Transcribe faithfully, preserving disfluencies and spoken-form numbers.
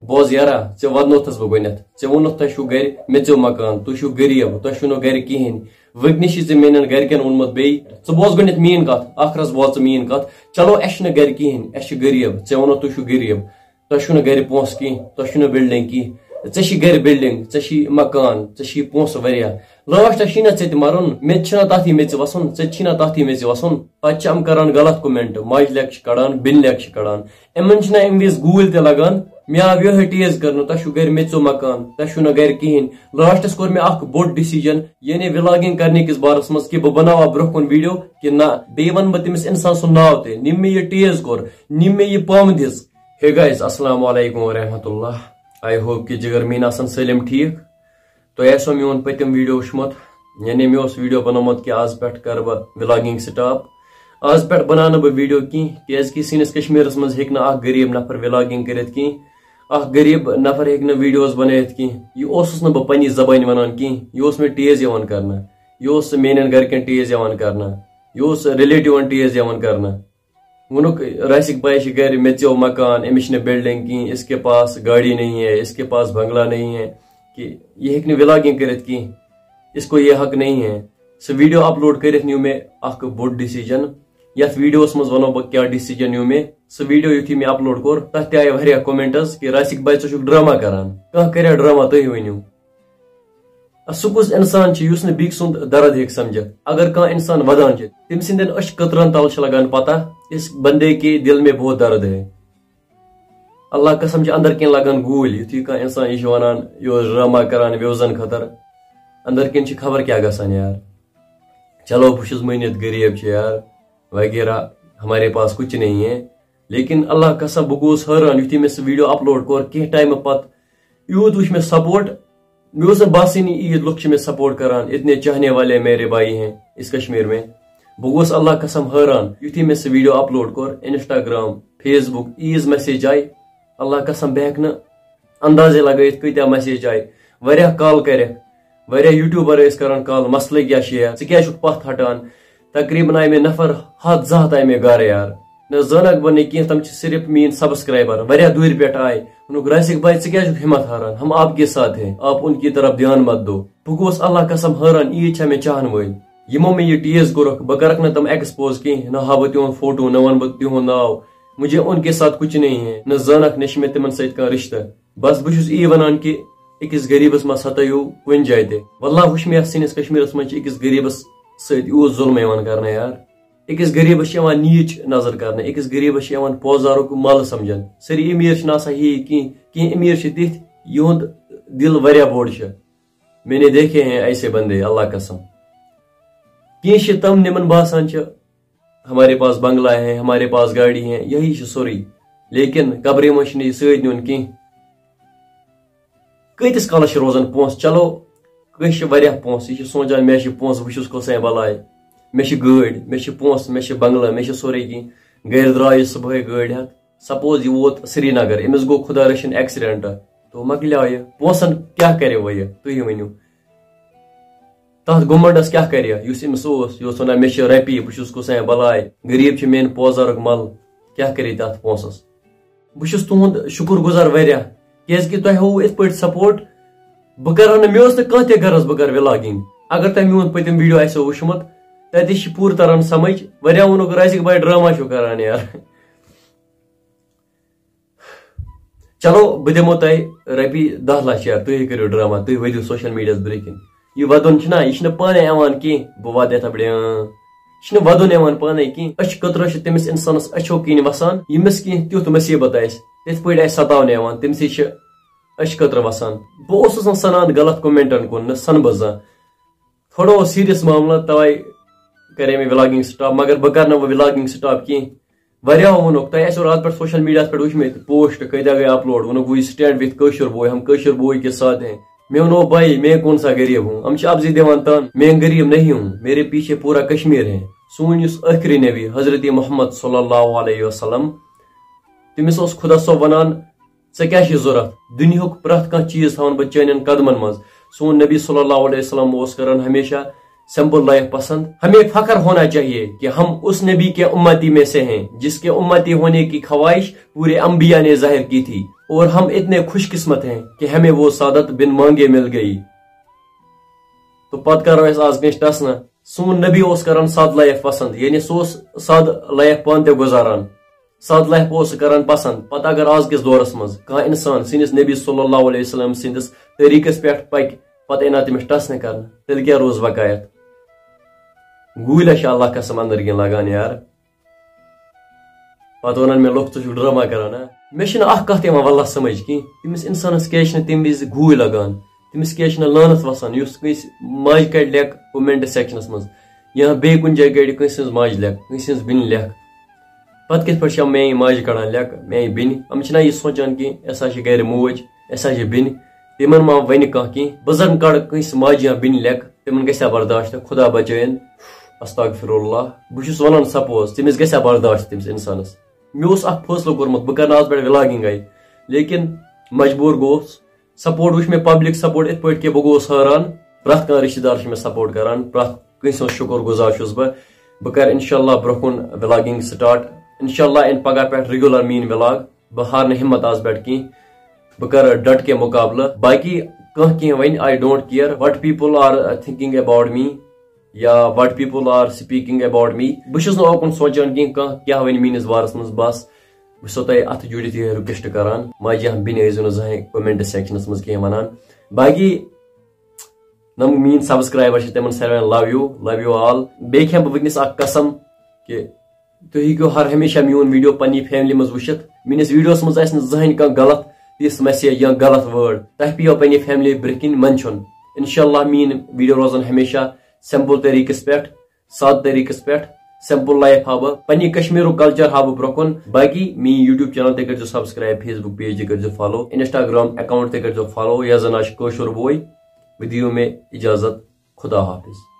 بوز یارا، ژےٚ ودنوتھس بہٕ گۄڈنیتھ۔ ژےٚ ووٚنُتھ تۄہہِ چھُو گرِ، مےٚ ژےٚ مکان، تُہۍ چھِو غریب، تۄہہِ چھُنہٕ گرِ کِہیٖنۍ۔ وٕنکیٚنس چھِ ژےٚ میانٮ۪ن گرِکٮ۪ن ووٚنمُت بیٚیہِ۔ ژٕ بوز گۄڈنیتھ میٲنۍ کتھ، ٲخرس بوز ژٕ میٲنۍ کتھ۔ چلو، اَسہِ چھِنہٕ گرِ کِہیٖنۍ، اَسہِ چھِ غریب۔ ژےٚ ووٚنُتھ تُہۍ چھِو غریب، تۄہہِ چھُنہٕ گرِ پونٛسہٕ کِہیٖنۍ، تۄہہِ چھُنہٕ بلڈنگ کِہیٖنۍ، ژےٚ چھی گرِ بلڈنگ، ژےٚ چھی مکان، ژےٚ چھی پونٛسہٕ واریاہ۔ لاسٹس چھی نہ ژےٚ تہِ مرُن، مےٚ تہِ چھِنہ تتھی میٚژِ وسُن، ژےٚ تہِ چھی نہ تتھی میٚژِ وسُن۔ پتہٕ چھِ یِم کران غلط comment، ماجہِ لیٚکھ چھِ کڑان، بیٚنہِ لیٚکھ چھِ کڑان۔ یِمن چھِنہ اَمہِ وِزِ گوٗلۍ تہِ لگان، مےٚ آو یِہوٚے ٹیز کرنہٕ، تۄہہِ چھُو گرِ میٚژیو مکان، تۄہہِ چھُو نہٕ گرِ کِہیٖنۍ۔ لاسٹس کوٚر مےٚ اکھ بوٚڑ decision، یعنی vlogging کرنہٕ کِس بارس منٛز، کہِ بہٕ بناوہا برٛونٛہہ کُن video کہِ نہ، بیٚیہِ ونہٕ بہٕ تٔمِس انسان سُنٛد ناو تہِ، نِم مےٚ یہِ ٹیز کوٚر، نِم مےٚ یہِ پامہٕ دِژ۔ Hey guys، السلام علیکم ورحمۃ اللہ۔ I hope کہِ جگر میٖن آسن سٲلِم ٹھیٖک۔ تۄہہِ آسیو میون پٔتِم video وٕچھمُت، یعنی مےٚ اوس video بنومُت کہِ آز پٮ۪ٹھ کرٕ بہٕ vlogging stop۔ آز پٮ۪ٹھ بناو نہٕ بہٕ video کینٛہہ، کیازِ کہِ سٲنِس کشمیٖرس منٛز ہیٚکہِ نہٕ اکھ غریب نفر vlogging کٔرِتھ کینٛہہ۔ اکھ غریب نفر ہیٚکہِ نہٕ videos بنٲیِتھ کینٛہہ۔ یہِ اوسُس نہٕ بہٕ پننہِ زبٲنۍ ونان کینٛہہ، یہِ اوس مےٚ ٹیز یِوان کرنہٕ، یہِ اوس میانٮ۪ن گرِکٮ۪ن ٹیز یِوان کرنہٕ، یہِ اوس relative ن ٹیز یِوان کرنہٕ۔ ووٚنُکھ، "راسِک بھائی چھِ گرِ، مےٚ ژیو مکان، أمِس چھِنہٕ بلڈنگ کِہیٖنۍ، اس کے پاس گاڑی نہیں ہے، اس کے پاس بنگلہ نہیں ہے، کہِ یہِ ہیٚکہِ نہٕ vlogging کٔرِتھ کِہیٖنۍ، اس کو یہ حق نہیں ہے۔" سُہ video upload کٔرِتھ نیوٗ مےٚ اکھ بوٚڑ decision۔ یتھ videoس منٛز ونو بہٕ کیٛاہ decision نیوٗ مےٚ۔ سُہ video یُتھُے مےٚ upload کوٚر، تتھ تہِ آیہِ واریاہ comments کہِ راسِک بھائی، ژٕ چھُکھ drama کران۔ کانٛہہ کریا drama، تُہۍ ؤنِو۔ سُہ کُس انسان چھُ یُس نہٕ بیٚکہِ سُنٛد درد ہیٚکہِ سمجھِتھ؟ اگر کانٛہہ انسان ودان چھُ، تٔمۍ سٕنٛدٮ۪ن أچھ قطرن تل چھِ لگان پتہ، اس بندے کے دل میں بہت درد ہے۔ اللہ قسم چھِ اندر کِنۍ لگان گوٗلۍ، یُتھُے کانٛہہ انسان یہِ چھُ ونان، یہِ اوس drama کران views ن خٲطرٕ، اندر کِنۍ چھِ خبر کیٛاہ گژھان یار۔ چلو، بہٕ چھُس مٲنِتھ غریب چھِ یار، وغیرہ، ہمارے پاس کچھ نہیں ہے، لیکن اللہ قسم بہٕ گوس حٲران یُتھُے مےٚ سُہ video upload کوٚر، کینٛہہ ٹایمہٕ پتہٕ یوٗت وٕچھ مےٚ support۔ مےٚ اوس نہٕ باسٲنی عیٖد لُکھ چھِ مےٚ support کران، اتنے چاہنے والے میرے بھائی ہیں اس کشمیر میں۔ بہٕ گوس اللہ قسم حٲران یُتھُے مےٚ سُہ video upload کوٚر، Instagram، Facebook، عیٖز message آیہِ۔ اللہ قسم بہٕ ہیٚکہٕ نہٕ اندازے لگٲیِتھ کۭتیاہ message آیہِ۔ واریاہ call کَرٮ۪کھ، واریاہ YouTuber ٲسۍ کران call، مسلہٕ کیٛاہ چھُ یا، ژٕ کیٛازِ چھُکھ پتھ ہٹان؟ تقریباً آیہِ مےٚ نفر ہتھ زٕ ہتھ آیہِ مےٚ گرٕ یار۔ نہ زانکھ بہٕ نہٕ کینٛہہ، تِم چھِ صرف میٲنۍ subscriber، واریاہ دوٗرِ پٮ۪ٹھ آے۔ ووٚنُکھ، "راسِک بھائی، ژٕ کیٛازِ چھُکھ ہمت ہاران؟ ہم آپ کے ساتھ ہیں، آپ ان کی طرف دھیان مت دو۔" بہٕ گوس اللہ قسم حٲران، عیٖد چھا مےٚ چاہن وٲلۍ؟ یِمو مےٚ یہِ ٹیز کوٚرُکھ، بہٕ کرکھ نہٕ تِم expose کینٛہہ، نہ ہاوٕ تِہُنٛد فوٹو، نہ ونہٕ بہٕ تِہُنٛد ناو۔ مجھے ان کے ساتھ کچھ نہیں ہے، نہ زانکھ، نہ چھِ مےٚ تِمن سۭتۍ کانٛہہ رشتہٕ۔ بس بہٕ چھُس یی ونان کہِ أکِس غریٖبس ما ستٲیِو کُنہِ جایہِ تہِ۔ واللہ وٕچھ مےٚ یتھ سٲنِس کشمیٖرس منٛز چھِ أکِس غریٖبس سۭتۍ یوٗت ظُلم یِوان کرنہٕ یار۔ أکِس غریٖبس چھِ یِوان نیٖچ نظر کرنہٕ، أکِس غریٖبس چھِ یِوان پوزارُک مل سمجھنہٕ۔ سٲری أمیٖر چھِنہٕ آسان ہی کینٛہہ، کینٛہہ أمیٖر چھِ تِتھۍ، یِہُنٛد دِل واریاہ بوٚڑ چھُ۔ میں نے دیکھے ہیں ایسے بندے، اللہ قسم۔ کینٛہہ چھِ تِم، یِمن باسان چھِ ہمارے پاس بنگلہ ہے، ہمارے پاس گاڑی ہے، یہی چھُ سورُے۔ لیکن قبرِ منٛز چھُنہٕ یہِ سۭتۍ نیُن کینٛہہ۔ کۭتِس کالس چھِ روزان پونٛسہٕ؟ چلو، کٲنٛسہِ چھِ واریاہ پونٛسہٕ، یہِ چھُ سونٛچان، مےٚ چھِ پونٛسہٕ، بہٕ چھُس کۄسہٕ بلاے، مےٚ چھِ گٲڑۍ، مےٚ چھِ پونٛسہٕ، مےٚ چھِ بنگلہٕ، مےٚ چھِ سورُے کینٛہہ۔ گرِ درٛاو یہِ صُبحٲے گٲڑۍ ہٮ۪تھ، suppose یہِ ووت سرینگر، أمِس گوٚو خۄدا رٔچھِن accident، تو مۄکلیو یہِ۔ پونٛسن کیٛاہ کرِ وۄنۍ یہِ؟ تُہی ؤنِو۔ تتھ گُمنڈس کیٛاہ کرِ یہِ؟ یُس أمِس اوس، یہِ اوس ونان، "مےٚ چھِ رۄپیہِ، بہٕ چھُس کُسے بلاے، غریٖب چھِ میٲنۍ پوزارُک مل"۔ کیٛاہ کرِ تتھ پونٛسس؟ بہٕ چھُس تُہُنٛد شُکُر گُزار واریاہ، کیٛازِ کہِ تۄہہِ ہووُ یِتھ پٲٹھۍ support۔ بہٕ کرٕ ہا نہٕ، مےٚ اوس نہٕ کانٛہہ تہِ غرض بہٕ کرٕ vlogging۔ اگر تۄہہِ میون پٔتِم video آسیو وٕچھمُت، تتہِ چھِ پوٗرٕ تران سمجھ۔ واریاہ ووٚنُکھ، "راسِک بھائی، drama چھُو کران یار۔" چلو، بہٕ دِمو تۄہہِ رۄپیہِ دَہ لَچھ یار، تُہۍ کٔرِو drama، تُہۍ ؤدِو social mediaہَس برٛونٛہہ کِنۍ۔ یہِ وَدُن چھُنہ، یہِ چھُنہٕ پانَے یِوان کینٛہہ، بہٕ وَدٕ یِتھ پٲٹھۍ، اۭں۔ یہِ چھُنہٕ وَدُن یِوان پانَے کینٛہہ۔ أچھ قطرٕ چھِ تٔمِس اِنسانَس أچھو کِنۍ وَسان، ییٚمِس کینٛہہ تیُتھ مُصیٖبت آسہِ، تِتھ پٲٹھۍ آسہِ سَتاونہٕ یِوان، تٔمِسٕے چھِ أچھ قطرٕ وَسان۔ بہٕ اوسُس نہٕ سَنان غلط commentن کُن، نہ سَنہٕ بہٕ زانٛہہ۔ تھوڑا اوس serious معاملہٕ، تَوَے کَرے مےٚ vlogging stop، مگر بہٕ کَرٕ نہٕ وۄنۍ vlogging stop کینٛہہ۔ واریاہو ووٚنُکھ، تۄہہِ آسیو راتھ پٮ۪ٹھ social mediaہَس پٮ۪ٹھ وٕچھمٕتۍ post کۭتیٛاہ گٔے upload، ووٚنُکھ، "We stand with کٲشُر بوے، ہم کٲشُر بوے کے ساتھ ہیں۔" مےٚ ووٚن، "او بھائی، میں کون سا غریب ہوں؟" یِم چھِ اَپزِ دِوان تان، "میں غریب نہیں ہوں، میرے پیچھے پورا کشمیر ہے۔" سون یُس ٲخری نبی حضرت محمد صلی اللہ علیہ وسلم، تٔمِس اوس خۄدا صٲب وَنان، "ژےٚ کیٛاہ چھُے ضوٚرَتھ؟ دُنیاہُک پرٛٮ۪تھ کانٛہہ چیٖز تھاوَن بہٕ چانٮ۪ن قدمَن منٛز۔" سون نبی صلی اللہ علیہ وسلم اوس کران ہمیشہ simple life پسند۔ ہمیں فخر ہونا چاہیے کہ ہم اس نبی کے امتی میں سے ہیں، جس کے امتی ہونے کی خواہش پورے انبیاء نے ظاہر کی تھی۔ اور ہم اتنے خوش قسمت ہیں کہ ہمیں وہ سعادت بن مانگے مل گئی۔ تو پتہٕ کرو أسۍ آز کٲنٛسہِ ٹس نہ۔ سون نبی اوس کران سادٕ لایف پسند، یعنی سُہ اوس سادٕ لایف پانہٕ تہِ گُزاران۔ سادٕ لایف اوس سُہ کران پسند۔ پتہٕ اگر آز کِس دورس منٛز کانٛہہ انسان سٲنِس نبی صلی اللہ علیہ وسلم سٕنٛدِس طریٖقس پٮ۪ٹھ پکہِ، پتہٕ یی نہ تٔمِس ٹس نہٕ کرنہٕ، تیٚلہِ کیٛاہ روٗز وقایت؟ گوٗلۍ ہا چھِ اللہ قسم أنٛدٕرۍ کِنۍ لگان یار۔ پتہٕ ونان مےٚ لُکھ، "ژٕ چھُکھ ڈرامہ کران، ہا؟" مےٚ چھِنہٕ اکھ کتھ یِوان واللہ سمجھ کینٛہہ، تٔمِس انسانس کیٛازِ چھِنہٕ تمہِ وِزِ گوٗلۍ لگان؟ تٔمِس کیٛازِ چھِنہٕ لعنت وسان؟ یُس کٲنٛسہِ ماجہِ کڑِ لیکھ comment sectionس منٛز، یا بیٚیہِ کُنہِ جایہِ کڑِ کٲنٛسہِ ہٕنٛز ماجہِ لیکھ، کٲنٛسہِ ہٕنٛز بیٚنہِ لیکھ۔ پتہٕ کِتھ پٲٹھۍ چھِ یِم میٛانہِ ماجہِ کڑان لیکھ، میٛانہِ بیٚنہِ؟ یِم چھِنہ یہِ سونٛچان کینٛہہ، اَسہِ ہا چھِ گرِ موج، اَسہِ ہا چھِ بیٚنہِ، تِمن ما ونہِ کانٛہہ کینٛہہ؟ بہٕ زن کڑٕ کٲنٛسہِ ماجہِ یا بیٚنہِ لیکھ، تِمن گژھِ ہا برداشت، خدا بچٲیِن، استغفر اللہ۔ بہٕ چھُس ونان suppose، تٔمِس گژھِ ہا برداشت تٔمِس انسانس۔ مےٚ اوس اکھ فٲصلہٕ کوٚرمُت، بہٕ کرنہٕ آز پٮ۪ٹھ vloggingے، لیکن مجبوٗر گوس۔ Support وٕچھ مےٚ، public support یِتھ پٲٹھۍ کہِ بہٕ گوس حٲران۔ پرٛٮ۪تھ کانٛہہ رِشتہٕ دار چھُ مےٚ support کران، پرٛٮ۪تھ کٲنٛسہِ ہُنٛد شُکُر گُزار چھُس بہٕ۔ بہٕ کرٕ انشاءاللہ برٛونٛہہ کُن vlogging start۔ انشاءاللہ یِن پگاہ پٮ۪ٹھ regular میٲنۍ vlog۔ بہٕ ہارٕ نہٕ ہمت آز پٮ۪ٹھ کینٛہہ۔ بہٕ کرٕ ڈٹ کے مقابلہٕ۔ باقی کانٛہہ کینٛہہ ونہِ، I don't care what people are thinking about me یا what people are speaking about me۔ بہٕ چھُس نہٕ اوکُن سونٛچان کینٛہہ، کانٛہہ کیٛاہ ونہِ میٲنِس بارس منٛز۔ بس بہٕ چھُسو تۄہہِ اتھٕ جوڑِتھ یِہے request کران، ماجہِ یا بیٚنہِ ٲسۍزیو نہٕ زٕہٕنۍ comment sectionس منٛز کینٛہہ ونان۔ باقی نم میٲنۍ subscriber چھِ، تِمن ساروین love you، love you all۔ بیٚیہِ کھٮ۪مہٕ بہٕ وٕنکیٚنس اکھ قسم کہِ تُہۍ ہیٚکِو ہر ہمیشہ میون video پننہِ family منٛز وٕچھِتھ۔ میٲنِس videoس منٛز آسہِ نہٕ زٕہٕنۍ کانٛہہ غلط تِژھ message یا غلط word۔ تۄہہِ پیٚیو پننہِ family برٛونٛہہ کِنۍ منٛدچھُن۔ انشاءاللہ میٲنۍ video روزن ہمیشہ simple طریٖقس پٮ۪ٹھ، سادٕ طریٖقس پٮ۪ٹھ۔ Simple life ہاوٕ بہٕ، پننہِ کشمیٖرُک culture ہاوٕ بہٕ برٛونٛہہ کُن۔ باقی میٲنۍ YouTube channel تہِ کٔرۍزیو subscribe، Facebook page تہِ کٔرۍزیو follow، Instagram account تہِ کٔرۍزیو follow، یتھ زن آسہِ کٲشُر بوے۔ وۄنۍ دِیِو مےٚ اجازت، خدا حافظ۔